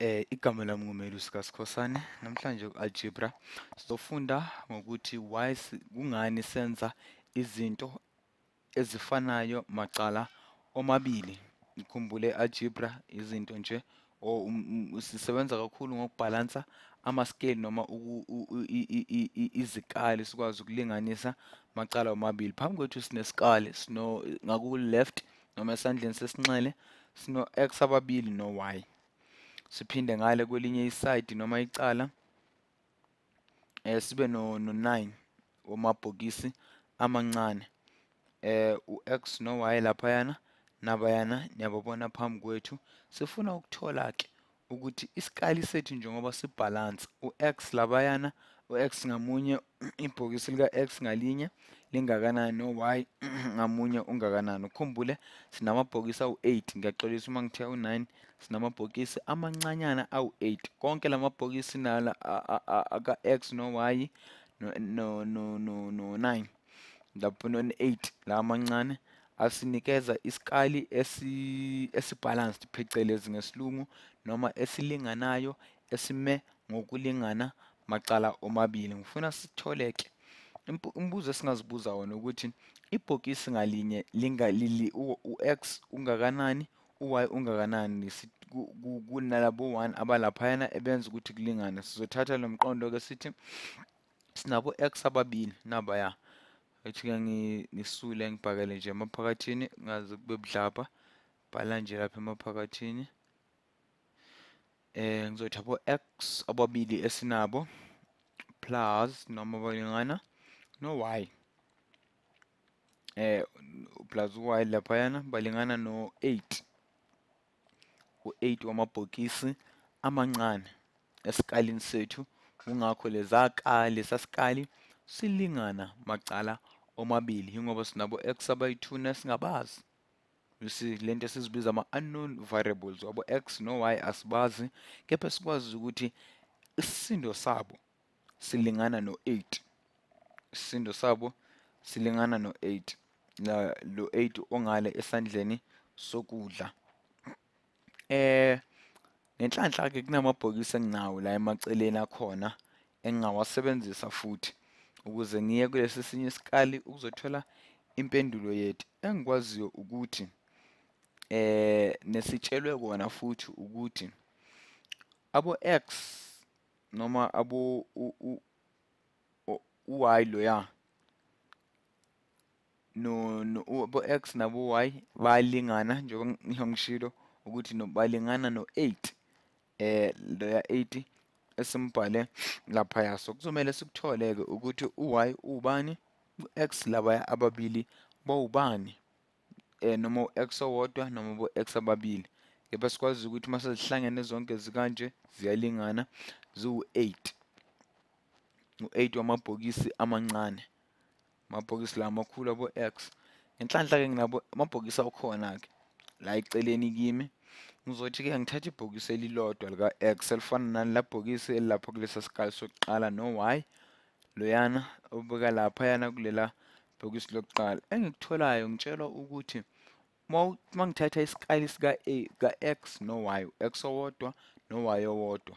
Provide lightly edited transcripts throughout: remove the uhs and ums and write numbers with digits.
Igama lami nguMelusi kaSikhosana. Namhlanje ku-Algebra sizofunda ngokuthi why kungani senza izinto ezifanayo macala omabili. Nikhumbule algebra izinto nje or sisebenza kakhulu ngokubhalansa ama-scale noma izikali sikwazi ukulinganisa macala omabili. Phambi kwethu sinesikali sino ngaku-left noma esandleni sesinxele sino-x ababili no-y. Siphinde ngale kwelinye isayidi noma icala sibe no 9 wamabhokisi amancane, u-x no-y laphayana nabayana niyababona phambi kwethu. Sifuna ukuthola ke ukuthi isikali sethu njengoba sibhalansa u-x labayana, u-x ngamunye ibhokisi lika-x ngalinye lingakanani no-y ngamunye ungakanani. Ukhumbule sinamabhokisi awu-8, ngiyaxolisa uma ngithe awu-9, sinamabhokisi amancanyana awu-8. Konke lamabhokisi nala aka-x no-y no-9 lapho no-8 la amancane asinikeza isikali esi-balanced phecelezi ngesilungu noma esilinganayo esime ngokulingana macala omabili. Ngifuna sitholeke umbuzo esingazibuza wona ukuthi ibhokisi ngalinye u-x ungakanani, u-y ungakanani, kunalabo 1 abalaphayana ebenza ukuthi kulingane. Sizothatha lo mqondo ke sithi sinabo x ababili nabaya, ethi-ke ngisule ngibhakele nje emaphakathini ngaze kube budlabha, bhala nje lapha emaphakathini. Ngizothi abo x ababili esinabo plus noma balingana no y, plus y laphayana balingana no 8, u-8 wamabhokisi amancane esikalini sethu. Kungakho lesa sikali silingana macala omabili ingoba sinabo x abayi-2 nesingabazi. Lento esizibiza ama-unknown variables, wabo x no y asibazi, kepha sikwazi ukuthi isisindo sabo silingana no-8. Isisindo sabo silingana no-8, lo 8 ongale esandleni sokudla. Ngenhlanhla ke kunamabhokisi enginawo la emaceleni akhona engingawasebenzisa futhi ukuze ngiye kulesi sinye isikali ukuzothola impendulo yethu. Engikwaziyo ukuthi nesitshelwe kona futhi ukuthi abo x noma abo u-y loya no abo x nabo y bayalingana njengoba ngishilo ukuthi balingana no-8, loya 8 esimbhale laphaya. So kuzomele sikuthole-ke ukuthi u-y ubani, u-x labaya ababili bawubani, noma u-x owodwa noma bo-x ababili. Kepha sikwazi ukuthi uma sezihlangene zonke zikanje ziyalingana, ziwu-8, u-8 wamabhokisi amancane, amabhokisi la amakhulu abo-x. Ngenhlanhla-ke nginabo amabhokisi akhona-ke la eceleni kimi. Ngizothi-ke ngithathe ibhokisi elilodwa lika-x elifana nalela bhokisi elilapha kulesa sikali sokuqala no-y loyana obuka laphayana kulela bhokisi lokuqala. Engikutholayo ngitshelwa ukuthi uma ngithatha isikali sika-a ka-x no-y, x owodwa no-y owodwa,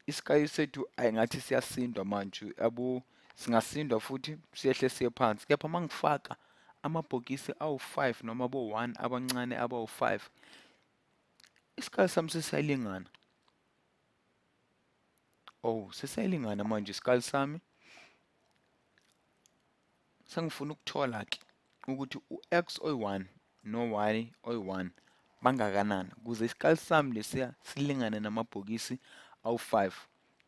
isikali sethu ayingathi siyasindwa manje, abo singasindwa futhi siyehle siye phansi. Kepha uma ngifaka amabhokisi awu-5 noma abo-1 abancane abawu-5, isikali sami sesiyalingana. Oh, sesiyalingana manje isikali sami. Sengifuna ukuthola ke ukuthi u-x oyi-1 no-y oyi-1 bangakanani ukuze isikali sami lesiya silingane namabhokisi awu-5.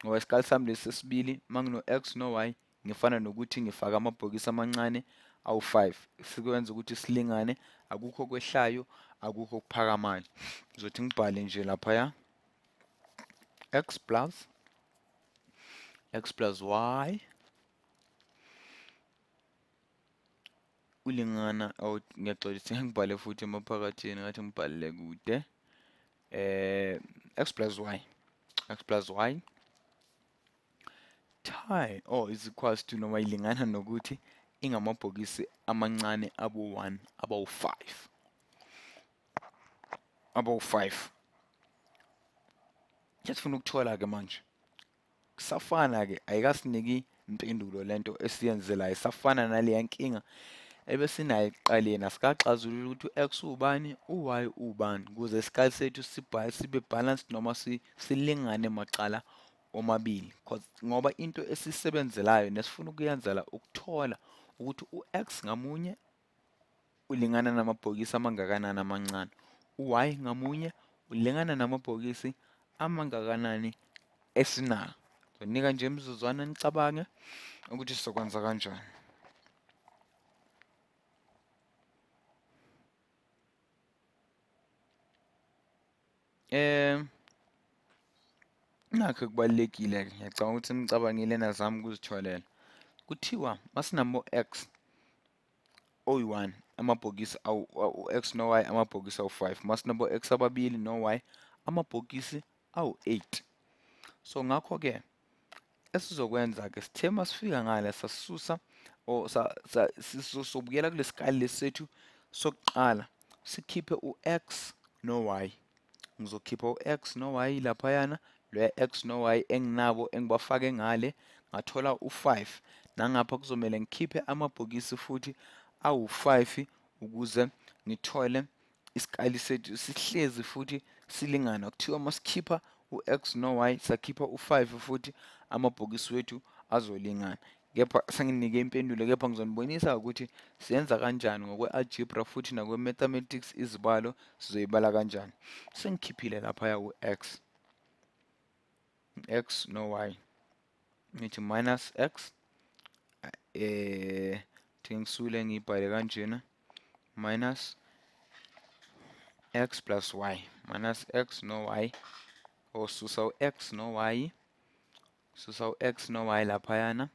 Ngoba isikali sami lesi sesibili uma ngino-x no-y ngifana nokuthi ngifaka amabhokisi amancane awu-5, sikwenza ukuthi silingane, akukho kwehlayo, akukho kuphakamayo. Ngizothi ngibhale nje laphaya x plus x plus y ulingana, ngiyaxolisa ngibhale futhi emaphakathini ngathi ngibhalele kude, x plus y, x plus y tie is equals to noma ilingana nokuthi ingamabhokisi amancane abo-1 abawu-5, abawu-5. Sifuna ukuthola-ke manje, kusafana-ke, ayikasiniki impendulo lento esiyenzelayo, isafana naleya nkinga ebesinayo ekuqaleni. Asikaxazululi ukuthi u-x ubani, u-y ubani, ukuze isikali sethu sibe balanced noma silingane macala omabili. Ngoba into esisebenzelayo nesifuna ukuyenzela ukuthola ukuthi u-x ngamunye ulingana namabhokisi amangakanani amancane, u-y ngamunye ulingana namabhokisi amangakanani esinawo. Ngizonika nje imizuzwana nicabange ukuthi sizokwenza kanjani. Nakho kubalulekile-ke, ngiyacabanga ukuthi nicabangile nazama ukuzitholela. Kuthiwa masinamo x oyi-1 amabhokisi awu-x no-y amabhokisi awu-5, masinabo x ababili no-y amabhokisi awu-8. So ngakho-ke esizokwenza-ke, sithe masifika ngale sasusa or sobuyela kule sikali lesi sethu sokuqala, sikhiphe u-x no-y. Ngizokhipha u-x no-y laphayana, loya x no-y enginabo engibafake ngale, ngathola u-5. Nangapha kuzomele ngikhiphe amabhokisi futhi awu-5 ukuze ngithole isikali sethu sihlezi futhi silingana. Kuthiwa masikhipha u-x no-y sakhipha u-5 futhi amabhokisi wethu azolingana. Kepha senginike impendulo, kepha ngizonibonisa ukuthi siyenza kanjani ngokwe-algebra futhi nakwe-mathematics, izibalo sizoyibala kanjani. Sengikhiphile laphaya u-x, x no-y, ngithi minus x, ngisule ngiyibhale kanjena, minus x plus y, minus x no y, osusa u-x no y, susa u-x no y laphayana,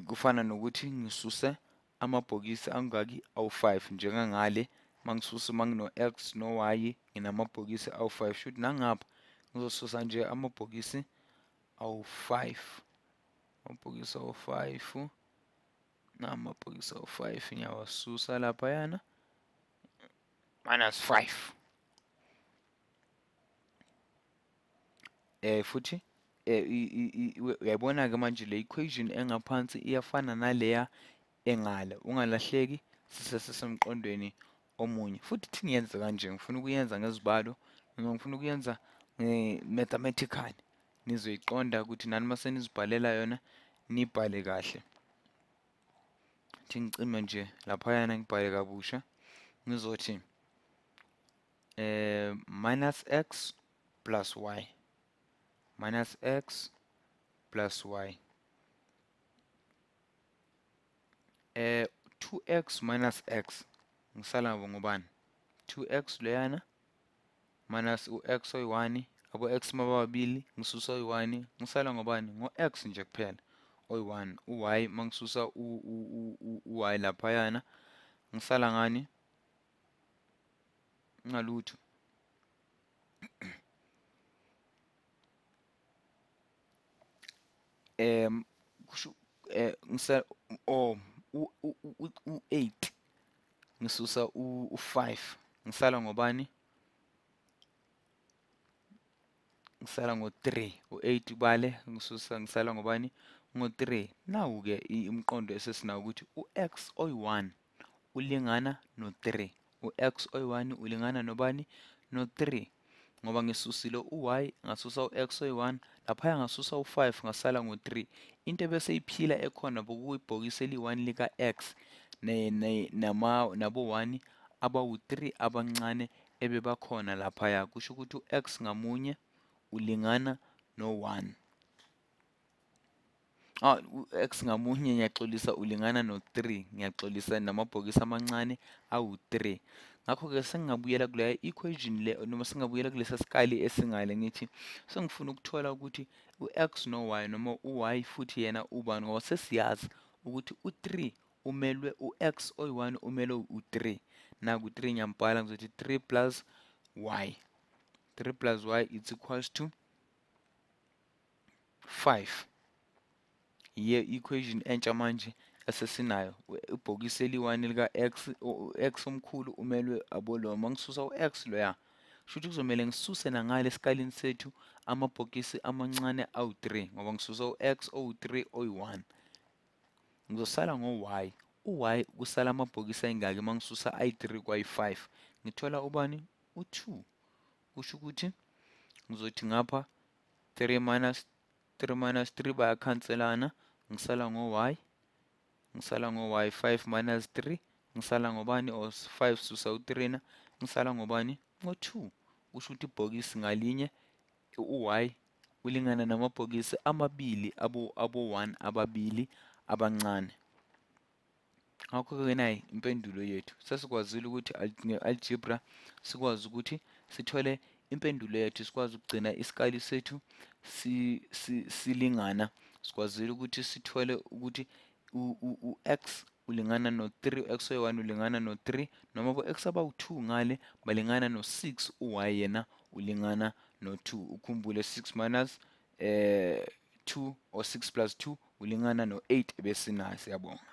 kufana nokuthi ngisuse amabhokisi angaki awu-5 njengangale mangisusa mangino-x no y nginamabhokisi awu-5, shuthi nangapha ngizosusa nje amabhokisi awu-5, amabhokisi awu-5 namabhokisi awu-5 ngiyawasusa laphayana, minus 5. Futhi uyayibona-ke manje le equation engaphansi iyafana naleya engale, ungalahleki, sisesemqondweni omunye. Futhi thi ngiyenze kanje, ngifuna ukuyenza ngezibalo noma ngifuna ukuyenza nge-mathematically, nizoyiqonda ukuthi nani mase nizibhalela yona nibhale kahle. Thi ngicime nje laphayana ngibhale kabusha, ngizothi minus x plus y, minus x plus y, 2x minus x, ngisala ngobani? 2x leyana minus u-x oyi-1, abo x mababili ngisusa oyi-1, ngisala ngobani? Ngo-x nje kuphela oyi-1. U-y mangisusa u-y laphayana ngisala ngani? Ngalutho. Kusho ngisa u-8 ngisusa u-5 ngisala ngobani? Ngisala ngo-3. U-8 bale ngisusa ngisala ngobani? Ngo-3. Nawu-ke umqondo esesinawo ukuthi u-x oyi-1 ulingana no-3, u-x oyi-1 ulingana nobani? No-3, ngoba ngisusile u-y ngasusa u-x oyi-1 laphaya ngasusa u-5 ngasala ngo-3. Into ebese iphila ekhona bokuyibhokisi eli-1 lika-x nabo-1 abawu-3 abancane ebebakhona laphaya. Kusho ukuthi u-x ngamunye ulingana no-1. U-x ngamunye ngiyaxolisa ulingana no-3, ngiyaxolisa, namabhokisi amancane awu-3. Ngakho-ke sengingabuyela kuleya equation le, noma sengingabuyela kulesa sikali esingale, ngithi sengifuna ukuthola ukuthi u-x no-y noma u-y futhi yena ubani, ngoba sesiyazi ukuthi u-3 umelwe u-x oyi-1 umelwe u-3. Naku 3 ngiyambhala, ngizothi 3 plus y, 3 plus y is equals to 5. Yiyo equation entsha manje esesinayo. Ibhokisi eli-1 lika-x, u-x omkhulu umelwe abolo, mangisusa u-x loya Shuthi kuzomele ngisuse nangale esikalini sethu amabhokisi amancane awu-3, ngoba ngisusa u-x owu-3 oyi-1. Ngizosala ngo-y. U-y kusala amabhokisi ayingaki uma ngisusa ayi-3 kwayi-5? Ngithola ubani? U-2. Kusho ukuthi ngizothi ngapha 3 minus 3 minus 3 bayakhanselana, ngisala ngo-y, ngisala ngo-y. 5 minus 3 ngisala ngobani? Or 5 susa u-3 na, ngisala ngobani? Ngo-2. Kusho ukuthi ibhokisi ngalinye u-y ulingana namabhokisi amabili abo 1 ababili abancane. Ngakho-ke nayi impendulo yethu. Sesikwazile ukuthi nge-algebra sikwazi ukuthi sithole impendulo yethu, sikwazi ukugcina isikali sethu silingana. Sikwazile ukuthi sithole ukuthi u-x ulingana no-3, u-x oyi-1 ulingana no-3, noma bo-x abawu-2 ngale balingana no-6, u-y yena ulingana no-2. Ukhumbule 6 minus 2 or 6 plus 2 ulingana no-8 ebesinayo. Siyabonga.